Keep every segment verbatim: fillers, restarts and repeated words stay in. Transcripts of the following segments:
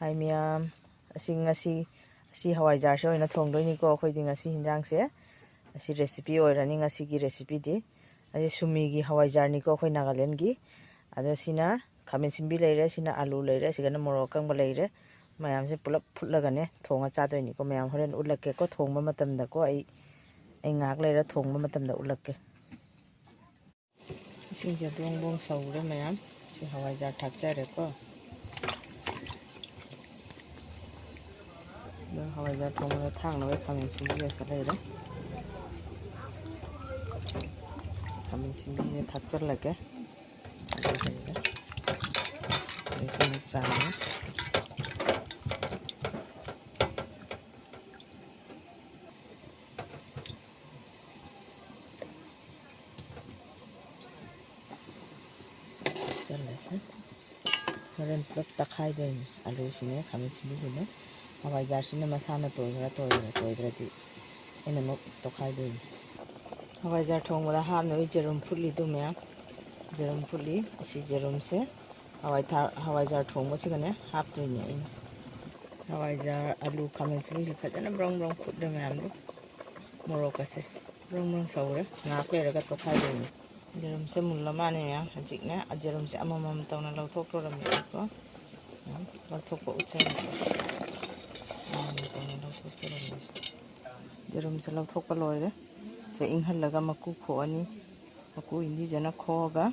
ꯍꯥꯏ ꯃꯌꯥꯝ, ꯑꯁꯤ ꯉꯁꯤ, ꯑꯁꯤ ꯍꯋꯥꯏꯖꯥꯔꯁꯦ ꯑꯣꯏꯅ ꯊꯣꯡꯗꯣꯏꯅꯤꯀꯣ ꯑꯩꯈꯣꯏꯗꯤ ꯉꯁꯤ ꯍꯤꯟꯖꯥꯡꯁꯦ꯫ ꯑꯁꯤ recipe ꯑꯣꯏꯔꯅꯤ ꯉꯁꯤꯒꯤ recipeꯗꯤ꯫ ꯑꯁꯤ ꯁꯨꯃꯤꯒꯤ ꯍꯋꯥꯏꯖꯥꯔꯅꯤꯀꯣ ꯑꯩꯈꯣꯏ ꯅꯥꯒꯥꯂꯦꯟꯒꯤ꯫ ꯑꯗꯣ ꯁꯤꯅ ꯈꯥꯃꯦꯟ ꯑꯁꯤꯟꯕꯤ ꯂꯩꯔꯦ, ꯁꯤꯅ ꯑꯂꯨ ꯂꯩꯔꯦ, ꯁꯤꯒꯅ ꯃꯣꯔꯣꯛ ꯑꯀꯪꯕ ꯂꯩꯔꯦ꯫ ꯃꯌꯥꯝꯁꯦ ꯄꯨꯂꯞ ꯐꯨꯠꯂꯒꯅꯦ ꯊꯣꯡꯉ ꯆꯥꯗꯣꯏꯅꯤꯀꯣ ꯃꯌꯥꯝ꯫ ꯍꯣꯔꯦꯟ ꯎꯠꯂꯛꯀꯦꯀꯣ ꯊꯣꯡꯕ ꯃꯇꯝꯗꯀꯣ꯫ ꯑꯩ, ꯑꯩ ꯉꯥꯏꯍꯥꯛ ꯂꯩꯔ ꯊꯣꯡꯕ ꯃꯇꯝꯗ ꯎꯠꯂꯛꯀꯦ꯫ ꯏꯁꯤꯡꯁꯦ ꯕ꯭ꯔꯣꯡ ꯕ꯭ꯔꯣꯡ ꯁꯧꯔꯦ ꯃꯌꯥꯝ꯫ ꯁꯤ ꯍꯋꯥꯏꯖꯥꯔ ꯊꯥꯛꯆꯔꯦꯀꯣ꯫ ꯑꯗꯣ ꯍꯋꯥꯏꯖꯥꯔ ꯊꯣꯡꯕꯗ ꯊꯥꯛꯅꯕ ꯈꯥꯃꯦꯟ ꯑꯁꯤꯟꯕꯤꯒꯁꯨ ꯂꯩꯔꯦ꯫ ꯈꯥꯃꯦꯟ ꯑꯁꯤꯟꯕꯤꯁꯦ ꯊꯥꯛꯆꯜꯂꯒꯦ꯫ ꯑꯗꯨ ꯍꯩꯔꯦ꯫ ꯑꯗꯩ ꯑꯃꯨꯛ ꯆꯥꯝꯃꯦ꯫ ꯍꯥꯞꯆꯜꯂꯁꯦ꯫ ꯍꯣꯔꯦꯟ ꯄꯨꯂꯞ ꯇꯛꯈꯥꯏꯗꯣꯏꯅꯤ ꯑꯂꯨꯁꯤꯅꯦ ꯈꯥꯃꯦꯟ ꯑꯁꯤꯟꯕꯤꯁꯤꯅꯦ꯫ ꯍꯋꯥꯏꯖꯥꯔꯁꯤꯅ ꯃꯁꯥꯅ ꯇꯣꯏꯒꯦꯔꯥ ꯇꯣꯏꯔꯣꯏꯔꯥ, ꯇꯣꯏꯗ꯭ꯔꯗꯤ ꯑꯩꯅ ꯑꯃꯨꯛ ꯇꯣꯈꯥꯏꯗꯣꯏꯅꯤ꯫ ꯍꯋꯥꯏꯖꯥꯔ ꯊꯣꯡꯕꯗ ꯍꯥꯞꯅꯕ ꯌꯦꯔꯨꯝ ꯐꯨꯠꯂꯤꯗꯨ ꯃꯌꯥꯝ꯫ ꯌꯦꯔꯨꯝ ꯐꯨꯠꯂꯤ꯫ ꯑꯁꯤ ꯌꯦꯔꯨꯝꯁꯦ ꯍꯋꯥꯏ ꯊꯥ-, ꯍꯋꯥꯏꯖꯥꯔ ꯊꯣꯡꯕꯁꯤꯒꯅꯦ ꯍꯥꯞꯇꯣꯏꯅꯦ ꯑꯩꯅ꯫ ꯍꯋꯥꯏꯖꯥꯔ, ꯑꯂꯨ, ꯈꯥꯃꯦꯟ ꯑꯁꯤꯟꯕꯤꯁꯤ ꯐꯖꯅ ꯕ꯭ꯔꯣꯡ ꯕ꯭ꯔꯣꯡ ꯐꯨꯠꯂꯦ ꯃꯌꯥꯝꯗꯨ꯫ ꯃꯣꯔꯣꯛꯀꯁꯦ ꯕ꯭ꯔꯣꯡ ꯕ꯭ꯔꯣꯡ ꯁꯧꯔꯦ꯫ ꯉꯥꯏꯍꯥꯛ ꯂꯩꯔꯒ ꯇꯣꯈꯥꯏꯗꯣꯏꯅꯤ꯫ ꯌꯦꯔꯨꯝꯁꯦ ꯃꯨꯜꯂ ꯃꯥꯜꯂꯦ ꯃꯌꯥꯝ꯫ ꯍꯧꯖꯤꯛꯅꯦ ꯌꯦꯔꯨꯝꯁꯦ ꯑꯃꯃꯝ ꯇꯧꯅ ꯂꯧꯊꯣꯛꯇꯣꯔꯝꯃꯦꯕꯀꯣ꯫ ꯃꯌꯥꯝ ꯂꯧꯊꯣꯛꯄ ꯎꯠꯆꯔꯒꯦ꯫ ꯑꯃꯃꯝ ꯇꯧꯅ ꯂꯧꯊꯣꯛꯇꯣꯔꯝꯃꯦ꯫ ꯌꯦꯔꯨꯝꯁꯦ ꯂꯧꯊꯣꯛꯄ ꯂꯣꯏꯔꯦ꯫ ꯁꯦ ꯏꯪꯍꯜꯂꯒ ꯃꯀꯨ ꯈꯣꯛꯑꯅꯤ꯫ ꯃꯀꯨ ꯏꯟꯗꯤꯖꯅ ꯈꯣꯛꯑꯒ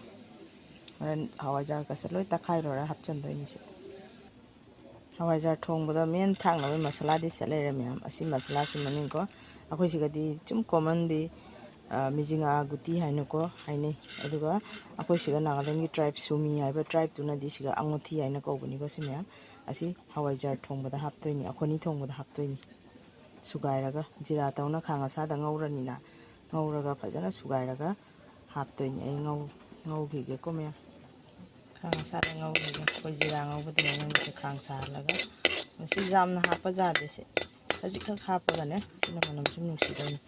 ꯍꯣꯔꯦꯟ ꯍꯋꯥꯏꯖꯥꯔꯒꯁꯦ ꯂꯣꯏ ꯇꯛꯈꯥꯏ ꯂꯣꯏꯔ ꯍꯥꯞꯆꯟꯗꯣꯏꯅꯤ ꯁꯤ꯫ ꯍꯋꯥꯏꯖꯥꯔ ꯊꯣꯡꯕꯗ main ꯊꯥꯛꯅꯕ ꯃꯁꯥꯂꯥꯗꯤ ꯁꯦ ꯂꯩꯔꯦ ꯃꯌꯥꯝ꯫ ꯑꯁꯤ ꯃꯁꯥꯂꯥꯁꯤ ꯃꯃꯤꯡꯀꯣ, ꯑꯩꯈꯣꯏ ꯁꯤꯒꯗꯤ ꯁꯨꯝ commonly, ꯑ, ꯃꯤꯖꯤꯡꯉꯥ ꯒꯨꯇꯤ ꯍꯥꯏꯅꯀꯣ ꯍꯥꯏꯅꯩ꯫ ꯑꯗꯨꯒ ꯑꯩꯈꯣꯏ ꯁꯤꯒ ꯅꯥꯒꯥꯂꯦꯟꯒꯤ tribe ꯁꯨꯃꯤ ꯍꯥꯏꯕ tribeꯇꯨꯅꯗꯤ ꯁꯤꯒ ꯑꯉꯣꯊꯤ ꯍꯥꯏꯅ ꯀꯧꯕꯅꯤꯀꯣ ꯁꯤ ꯃꯌꯥꯝ꯫ ꯑꯁꯤ ꯍꯋꯥꯏꯖꯥꯔ ꯊꯣꯡꯕꯗ ꯍꯥꯞꯇꯣꯏꯅꯤ, ꯑꯩꯈꯣꯏꯅꯤ ꯊꯣꯡꯕꯗ ꯍꯥꯞꯇꯣꯏꯅꯤ꯫ ꯁꯨꯒꯥꯏꯔꯒ ꯖꯤꯔꯥ ꯇꯧꯅ ꯈꯥꯡ ꯑꯁꯥꯗ ꯉꯧꯔꯅꯤꯅ, ꯉꯧꯔꯒ ꯐꯖꯅ ꯁꯨꯒꯥꯏꯔꯒ ꯍꯥꯞꯇꯣꯏꯅꯤ꯫ ꯑꯩ ꯉꯧ-, ꯉꯧꯈꯤꯒꯦꯀꯣ ꯃꯌꯥꯝ꯫ ꯈꯥꯡ ꯑꯁꯥꯗ ꯉꯧꯔꯒ ꯑꯩꯈꯣꯏ ꯖꯤꯔꯥ ꯉꯧꯕꯗꯨꯅ ꯉꯧꯕꯁꯦ ꯈꯥꯡ ꯁꯥꯍꯜꯂꯒ, ꯃꯁꯤ ꯌꯥꯝꯅ ꯍꯥꯞꯄ ꯌꯥꯗꯦ꯫ ꯁꯤ ꯈꯖꯤꯛꯈꯛ ꯍꯥꯞꯄꯒꯅꯦ ꯁꯤꯅ ꯃꯅꯝꯁꯨ ꯅꯨꯡꯁꯤꯗꯣꯏꯅꯤ꯫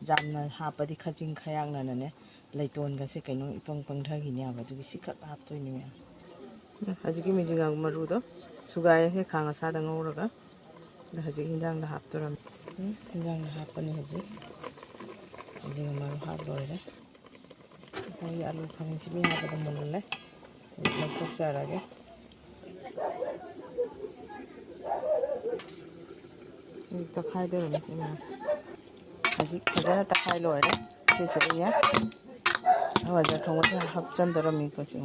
ꯌꯥꯝꯅ ꯍꯥꯞꯄꯗꯤ ꯈꯖꯤꯡ ꯈꯌꯥꯛꯅꯅꯅꯦ ꯂꯩꯇꯣꯟꯒꯁꯦ ꯀꯩꯅꯣ ꯏꯄꯪ ꯄꯪꯊꯈꯤꯅꯦꯕ꯫ ꯑꯗꯨꯒꯤ ꯁꯤꯈꯛ ꯍꯥꯞꯇꯣꯏꯅꯤ ꯃꯌꯥꯝ꯫ ꯍꯧꯖꯤꯛꯀꯤ ꯃꯤꯖꯤꯡꯉꯥ ꯃꯔꯨꯗꯣ ꯁꯨꯒꯥꯏꯔꯦ ꯈꯥꯡ ꯑꯁꯥꯗ ꯉꯧꯔꯒ꯫ ꯑꯗ ꯍꯧꯖꯤꯛ ꯍꯤꯟꯖꯥꯡꯗ ꯍꯥꯞꯇꯣꯔꯝꯃꯤ꯫ ꯎꯝ, ꯍꯤꯟꯖꯥꯡꯗ ꯍꯥꯞꯄꯅꯤ ꯍꯧꯖꯤꯛ꯫ ꯍꯧꯖꯤꯛ ꯃꯔꯨ ꯍꯥꯞ ꯂꯣꯏꯔꯦ꯫ ꯉꯁꯥꯏꯒꯤ ꯑꯂꯨ ꯈꯥꯃꯦꯟ ꯑꯁꯤꯟꯕꯤ ꯍꯥꯞꯄꯗꯣ ꯃꯨꯜꯂꯦ꯫ ꯍꯧꯖꯤꯛ ꯂꯧꯊꯣꯛꯆꯔꯒꯦ꯫ ꯍꯧꯖꯤꯛ ꯇꯛꯈꯥꯏꯗꯣꯔꯝꯃꯤ ꯁꯤ ꯃꯌꯥꯝ꯫ ꯍꯧꯖꯤꯛ ꯐꯖꯅ ꯇꯛꯈꯥꯏ ꯂꯣꯏꯔꯦ꯫ ꯁꯤꯁꯦ ꯑꯩꯅ ꯍꯋꯥꯏꯖꯥꯔ ꯊꯣꯡꯕꯁꯤꯗ ꯍꯥꯞꯆꯟꯗꯣꯔꯝꯃꯤꯀꯣ ꯁꯤ꯫